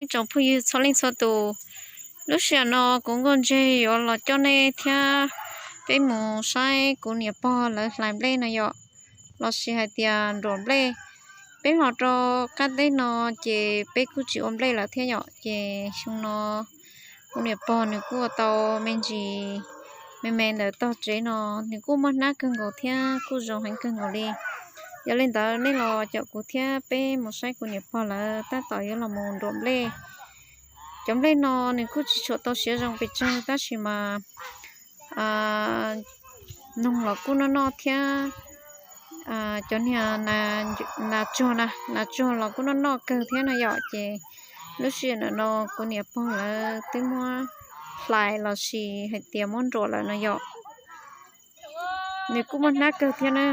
Tsoom phooj ywg txhua leej txhua tus, lub sij hawm no kuv Nkauj Ntseg yuav los coj nej thiab peb mus saib kuv niam pog lawv hlais nplej no yom. Lossis hais tias nruam nplej. Peb los rau qab teb no ces peb kuj tsis ua nplej lawm thiab yom, ces xyoo no kuv niam pog nws kuj ua tau me ntsis me me ntawm tog tsev no, nws kuj muaj hnab kawg nkaus thiab kuj zoo heev kawg nkaus li. Yog li ntawd nej los caum kuv thiab peb mus saib kuv niam pog lawv tab tom yuav los mus nruam nplej. Cov nplej no nws kuj tsis tshua tau siav zoo pes tsawg tab sis mas noog los kuj noj noj thiab. Cov niag nas tsuag na, nas tsuag los kuj noj noj kawg thiab no yom, ces lub sij hawm no kuv niam pog lawv twb muab hlais lossis hais tias muab nruam lawm no yom. Nws kuj muaj hnab kawg thiab na,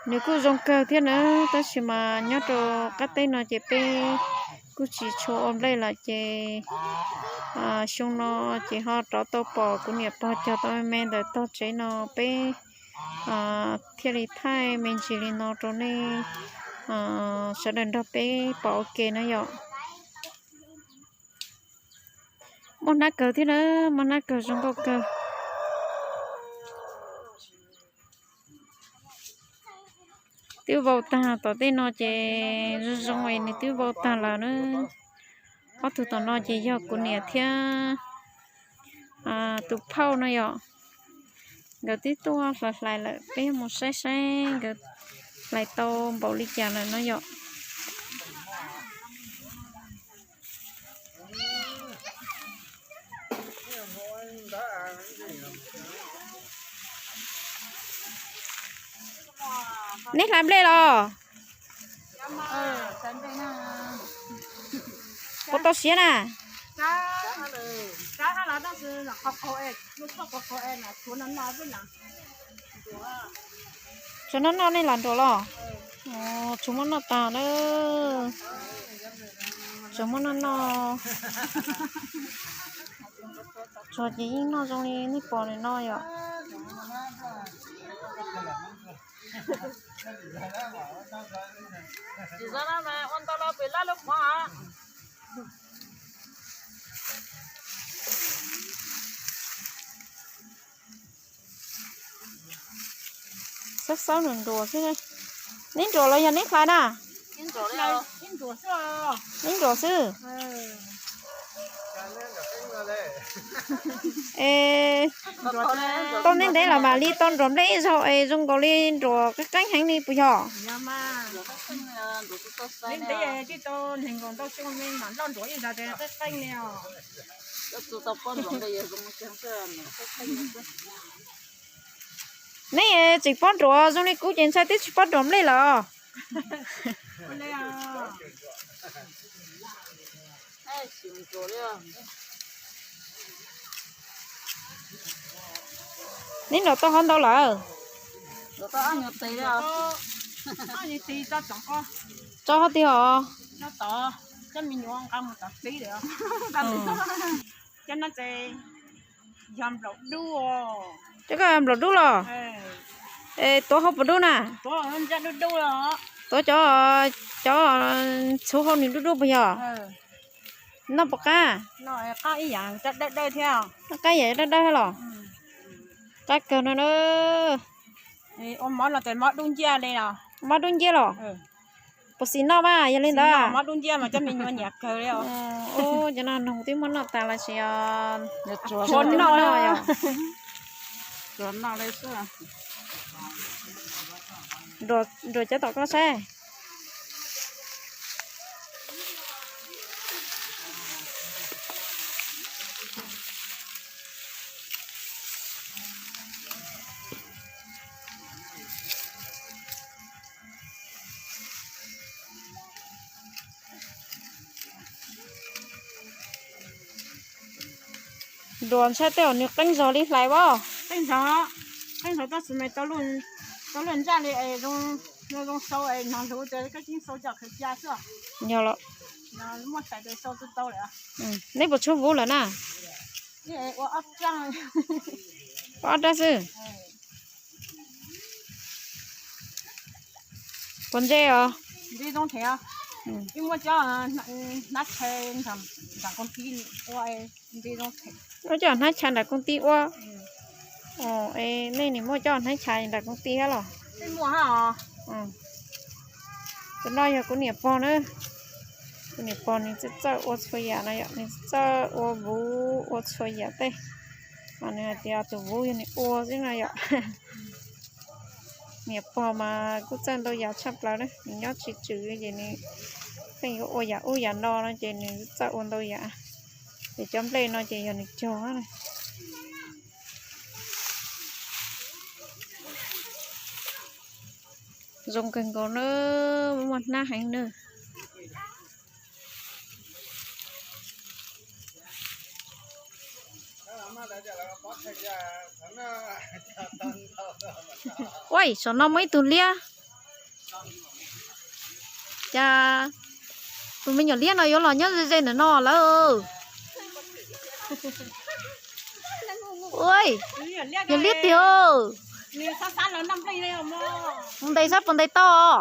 nws kuj zoo kawg thiab na, tab sis mas nyob rau qab teb no ces peb kuj tsis tshua ua nplej lawm ces xyoo no ces ho rov tau pom kuv niam pog cog tau me me ntawm tog tsev no peb thiaj li thaij me ntsis li no rau nej sawv daws nrog peb pom ua ke na yom. Muaj hnab kawg thiab na, muaj hnab kawg zoo nkauj kawg. Twb vau tag tom tej no ces zoo zoo es nws twb vau tag lawm na. Ob tug tom no ces yog kuv niam thiab tus phauj no yom. Nkawd twb tuaj hlais hlais lawm, peb mus saib saib nkawd hlais tau npaum li cas lawm no yom. Neb hlais nplej los? Puas tau siav na? Tsuav noj noj nej lam nruam los? Tsuav muab noj tas na. Tsuav muab noj noj. Tsuav ces yeej noj zoo li nej pom no yom. Xawb xawb nws nruam xwb. Neb nruam los yog neb hlais na? Neb nruam xwb. Es tau ntev ntev los mam li tau nruam nplej ib zaug es zoo nkaus li nruam qeeb qeeb heev li puas yog? Neb tseem pom nruam zoo li kuv ces ntshai twb tsis pom nruam nplej lawm. Neb nruam tau qhov ntau lawm? Tso qhov twg os? Cov koj nplaum dub los? Es tuav hauv puas dub na? Tuav cov, cov txhuv hauv nws dub dub puas yog? Noj puas qab? Noj qab ib yam dawb dawb thiab. Qab kawg no na. Mob dub nciab los? Puas xis noj mas yog li ntawd? Cov no noog twb muab noj tas los sis tsuav noj yog? Nruam cov tom koj saib. Nruam ntshai tej zaum nws qeeb zog li hlais as. Qeeb zog, qeeb zog tab sis mas tau luaj ntsaj li es zoo sau es nag hluv ces koj tsis sau coj khaws cia xwb. Yog los? Muaj tais tes sau tsis tau lawm. Neb puas tshuav vuv lawm na? Ua ob rab xwb. Puas ntse os? Muaj cov hnab chai nram koos tij ua, muaj cov hnab chai nram koos tij ua. Nej nim muaj cov hnab chai nram koos tij thiab los? Tus no yog kuv niam pog na. Kuv niam pog nws txawj txawj ua txhua yam no yom, nws txawj ua vuv ua txhua yam tej. Mas nws hais tias tus vuv yog nws ua xwb no yom. Niam pog mas kuj txawj ntau yam tshaj plaws na, nws nyob tsis tswm ces nws pheej yuav ua yam ub yam no no ces nws txawj ua ntau yam. Ces cov nplej no ces yog nws cog na. Zoo kawg nkaus na, muaj hnab heev na. Ua, saum no muaj ib tug liab. Cas tus me nyuam liab no yuav los nyob ze ze ntawm no lawm. Ua, yog liab tiag. Mus ntes saib puas ntes tau.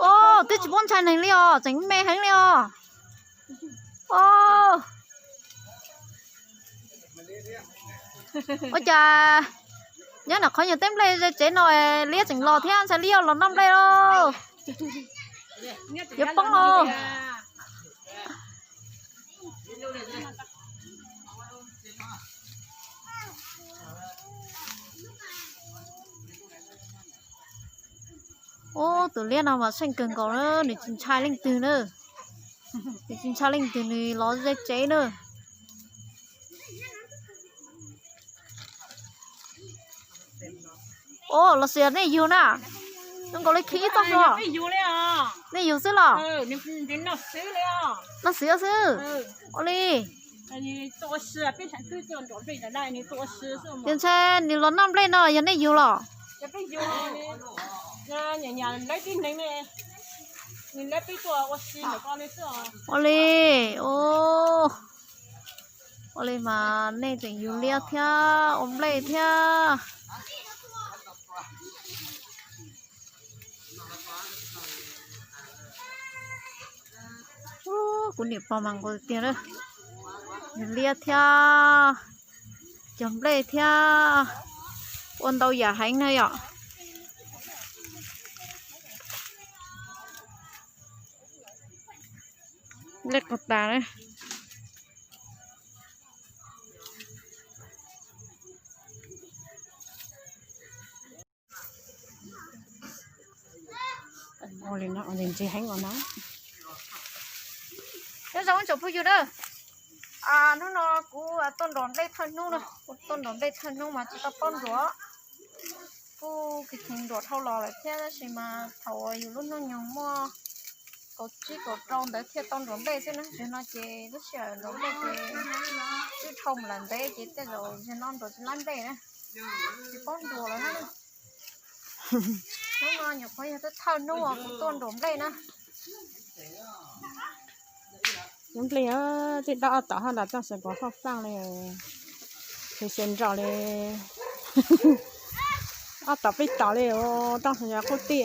Ua, twb tsis paub ntshai neeg li os, tseem me heev li os. Ua, ua cas nyob nram qhov nyuag teb nplej ze tsev no liab tseem los thiab, ntshai liab los noj nplej lauj. Yuav poob lauj. Ub, tus liab no mas seej kawg nkaus na, nws tsis ntshai leej twg na. Nws tsis ntshai leej twg, nws los ze tsev na. Ub, los sis nej yug na? Zoo nkaus li khi ib txoj hlua. Nej yug xwb los? Noj xiv xwb. Ua li. Ces ntshai nws los noj nplej no yog nej yug los? Ua li, ua li mas nej tseem yug liab thiab ua nplej thiab. Kuv niam pog mas nquag tiag na, yug liab thiab, cog nplej thiab, ua ntau yam heev na yom. Nplej quav tas na. Ua li no ntse heev os na. Nyob zoo tsoom phooj ywg na, hnub no kuv tuaj nrog nplej thawj hnub na, kuv tuaj nrog nplej thawj hnub mas tsis tau paub nruas, kuj kheev kheev nruas dhau los lawm thiab tab sis mas thaum uas yus lub hnub nyoog muaj kaum tsib kaum rau ntawd thiaj tau nruas nplej xwb na, zaum no ces lub sij hawm nruas nplej ces twb dhau mus lawm ntev ces tej zaum zaum no nruas tsis laib nplej na, tsis paub nruas lawm na. Hnub no nyuam qhuav yog thawj hnub uas kuv tuaj nruas nplej na. Nplej tej dab ob tom haj nram toj xav kom faj faj li, xav xav nrog li, ob tom peb tom li, toj xav qub tij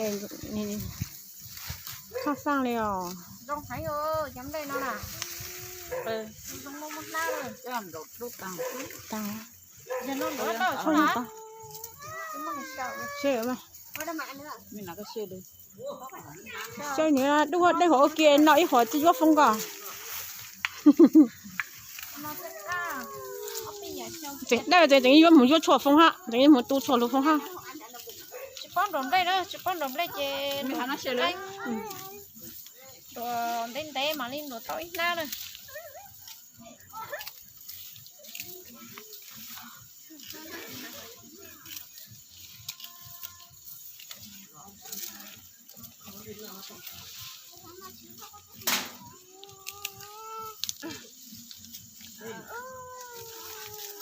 faj faj li os. Saib nws dub dej hauv ua ke no ib qho tsis yuav foob ko. Tseem dawb ces tseem yuav mus yuav tshuaj foob hab, tseem yuav mus tu tshuaj lug foob hab. Tsis paub nruas nplej na, tsis paub nruas nplej ces nruas ntev ntev mam li nruas tau ib hnab na.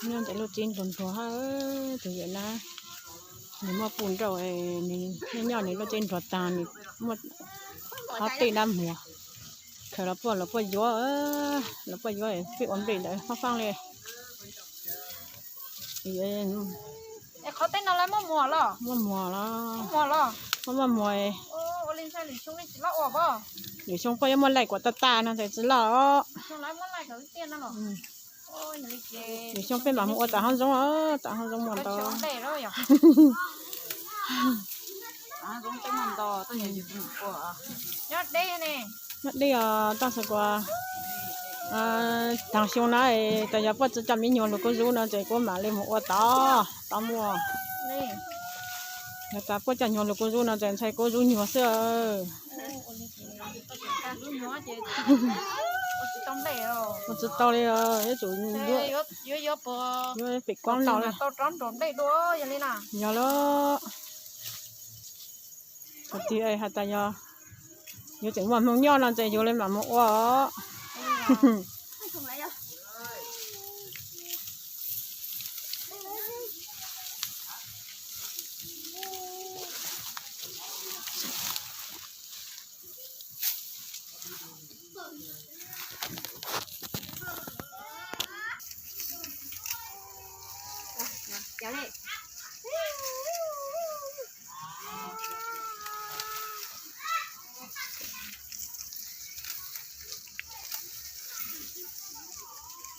Nyob ntawm lub tsev nruas nruas hab, tus yawm na, nws muaj pub nrauj, nws nyob nws lub tsev nruas tag, nws muaj qhov tej dab muag, khaws los puaj los puaj yuav, los puaj yuav peb ua nplej ntawd fab fab li. Qhov tej no lawv muaj muag los? Muaj muag los, muaj muag. Lwm xyoo peb yuav muaj laij kuam tag tag no ces tsis loj. Lwm xyoo peb mam mus ua tam hoob zoov, tam hoob zoov muaj ntau. Nyob deb os, tab sis kuv taag xyoo na, tas yog puab tsi coj me nyuag lug kub zub no ces kuv mam li mus ua tod, tod muaj. Yog tas puab coj nyuag lug kub zub no ces ntshai kub zub nyuag xwb. Ua tsis tau li, yuav tsum yuav pem kuab noj li. Yog lawm. Thaum twg has tas yog yuav tseem muaj hmoo nyob no ces yug li mam mus ua os.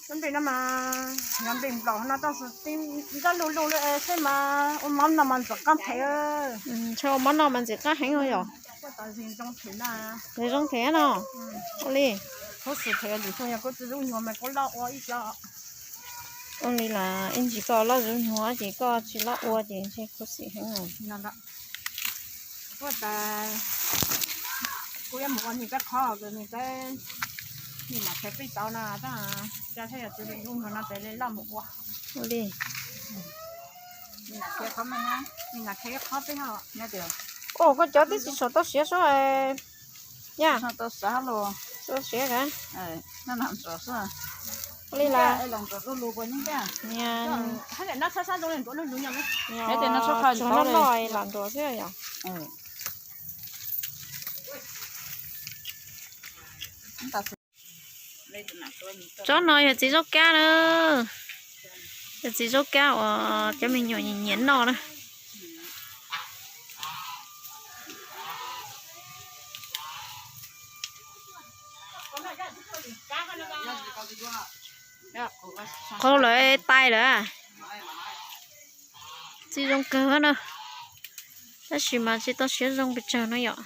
Cov nplej no mas yog nplej nplaum no tab sis nrab lug lug li xwb mas ua mov noj mas ntxim qab heev. Ua mov noj mas ntxim qab heev yom. Zoo them no. Ua li. Ua li las ib ntsis koj loj zub nyuag ces koj tsis loj ua ces ntshe khuv xim heev. Kuv yuav mus ua nws kab qhob, nws kab, nws mam qhia peb tau no, tab sis yog tsis zoo no ces loj mus ua. Ua li. Ua koj cov twb tsis tshua tau siav sub. Yog tau siav, ua li las. Tsuag noj noj lam nruas xwb yom. Tsob no yog txiv zaub kab na, yog txiv zaub kab uas cov me nyuam nyiam noj na. Qau lawm, tai lawm. Txiv zoo kawg na, tab sis mas tsis tau siav zoo pes tsawg no yom.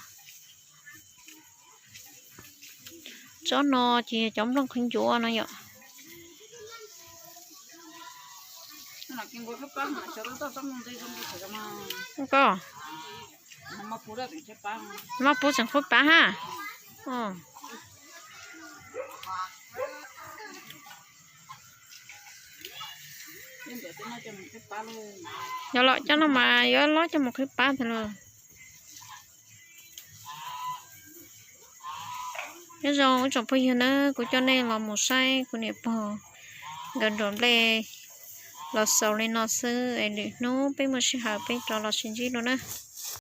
Tsob no ces yog cov nplooj qhwv ncuav no yom. Koj, maj pub tseem qhwv pab hab. Yog los coj no mas yuav los coj mus qhwv pab tag lawm. Nyob zoo ib tsoom phooj ywg na, kuv coj nej los mus saib kuv niam pog nkawd nruam nplej los xaus li no xwb es lwm hnub peb muaj sij hawm peb rov los sib ntsib dua na.